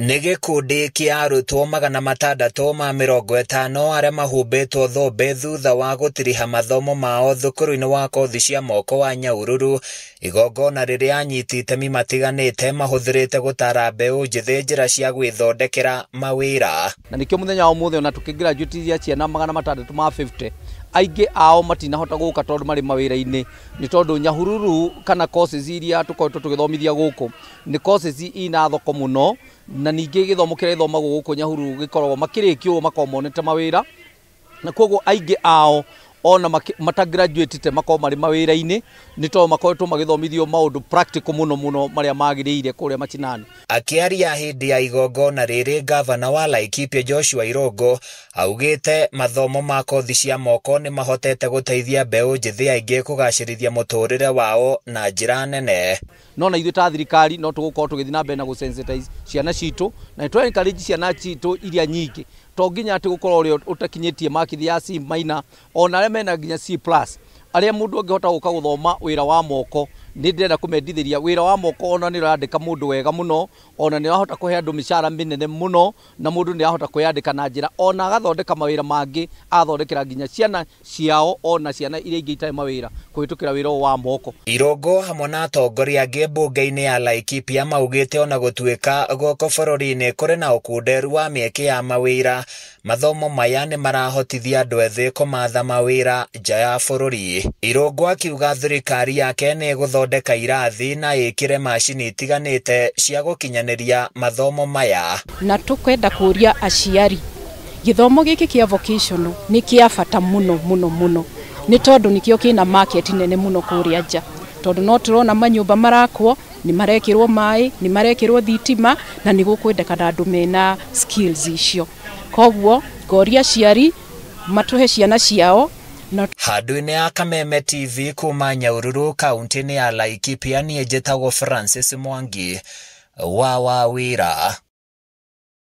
Nĩ gĩkundi kĩa arutwo 650 arĩa mahumbĩtwo thũmbĩ thutha wa gũtiriha mathomo mao thukuru-inĩ wa kothi cia moko wa Nyahururu, igongona rĩrĩa anyiti itemi matiganĩte mahũthĩrĩte gũtara mbeũ njĩthĩ njĩra cia gwĩthondekera mawĩra. Na nĩkĩo mũthenya wa ũmũthĩ ona tũkĩgraduate ciana 650, aingĩ ao matinahota gũka tondũ marĩ mawĩra-inĩ, nĩ tondũ Nyahururu kana courses iria tũkoretwo tũgĩthomithia gũkũ nĩ courses ina thoko mũno, na ningĩ gĩthomo kĩrĩa gĩthomagwo gũkũ Nyahururu gĩkoragwo makĩrĩkia ũguo makoragwo monete mawĩra, na koguo aingĩ ao ona matagraduatĩte makoragwo marĩ mawĩra-inĩ, nĩ tondũ makoretwo magĩthomithio maũndũ practical mũno mũno marĩa magĩrĩire kũrĩa macinani. Akĩaria hĩndĩ ya igongona rĩrĩ, gavana wa Laikipia Joshua Irungu augĩte mathomo ma kothi cia moko nĩ mahotete gũteithia mbeũ njĩthĩ aingĩ kũgacĩrithia mũtũrĩre wao na njĩra nene. No na ithuĩ ta thirikari no tũgũkorwo tũgĩthiĩ na mbere na gũ-sensitize ciana citũ, na nĩ encourage ciana citũ iria nyingĩ, to nginya atĩ gũkorwo ũrĩa ũtakinyĩtie makithi ya C minor, ona arĩa mena nginya C plus, arĩa mũndũ angĩhota gũka gũthoma wĩra wa moko, nĩ ndĩrenda kũmendithĩria wĩra wa moko, ona nĩ ũrandĩka mũndũ wega mũno, ona nĩ ũrahota kũhe andũ mĩcara mĩnene mũno, na mũndũ nĩ arahota kwĩyandĩka na njĩra ona agathondeka mawĩra mangĩ, agathondekera nginya ciana ciao ona ciana iria ingĩ itarĩ mawĩra kũhĩtũkĩra wĩra ũyũ wa moko. Irungu hamwe na atongoria angĩ mbunge-inĩ ya Laikipia maugĩte ona gũtuĩka gũkũ bũrũri-inĩ kũrĩ na ũkunderu wa mĩeke ya mawĩra, mathomo maya nĩ marahotithia andũ ethĩ kũmatha mawĩra nja ya bũrũri. Irungu akiuga thirikari yake nĩ ĩgũthondeka irathi na ĩkĩre macini itiganĩte cia gũkinyanĩria mathomo maya. Na tũkwenda kũria aciari, gĩthomo gĩkĩ kĩa vocational nĩ kĩa bata mũno mũno mũno, nĩ tondũ nĩkĩo kĩna market nene mũno kũrĩa nja, tondũ no tũrona manyũmba marakwo, nĩ marekĩrwo maĩ, nĩ marekĩrwo thitima, na nĩ gũkwendekana andũ mena skills icio. Koguo ngoria aciari matũhe ciana ciao. Handũ-inĩ ya Kameme TV kuma Nyahururu kaunti-inĩ ya Laikipia, niĩ njĩtagwo Francis Mwangi wa Wawĩra.